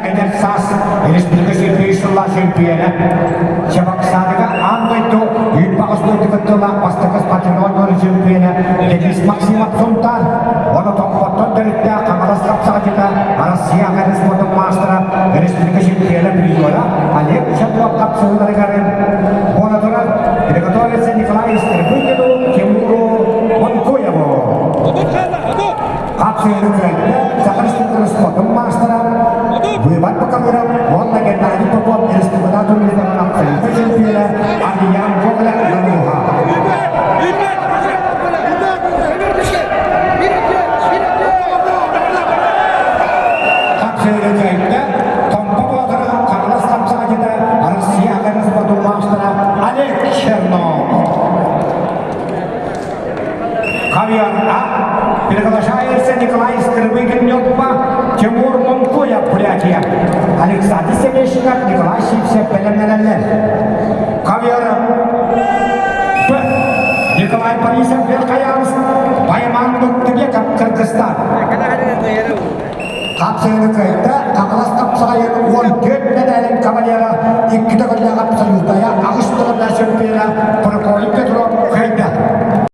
Эдэр саас республика сүүрбэ сыллаах чөмпүйүөнэ Чебоксарыга аан дойду үүт-баҕас дойду кыттыылаах бастакы спортивнай оонньуулар чөмпүйүөнэ Денис Максимов Сунтаар уонна Томпоттон төрүттээх Хаҥалас хапсаҕайдьыта Россия аҕа спордун маастара республика чемпиона призера Олег Чернов хапсыһыыларыгар буола турар приготовиться Николай Стребыгину Тимуру Монкуеву. Хапсыһыыны кыайда Саха Республикатын спордун маастара Выбор Бакалыров уонна Геннадий Попов республика турнирдарын абсолютнай чемпиона Адиян Гоголя Лануха. Хапсыһыыны кыайда Томпо Боотура Хаҥалас хапсаҕайдьыта Россия аҕа спордун маастара Олег Чернов. Хавьяр А. Приглашается Николай Скрыбыкин Ньурба, Тимур Мункуев Бурятия, Александр Семещиков, Николай Сивцев бэлэмнэнэллэр. Хавьяр Б. Николай Борисов Верхоянск, Байман Муктыбеков Кыргызстан. Хапсыгыны кыайда, Хаҥалас хапсаҕайын 14 медалин кавалера, икки төгүллээх абсолютная.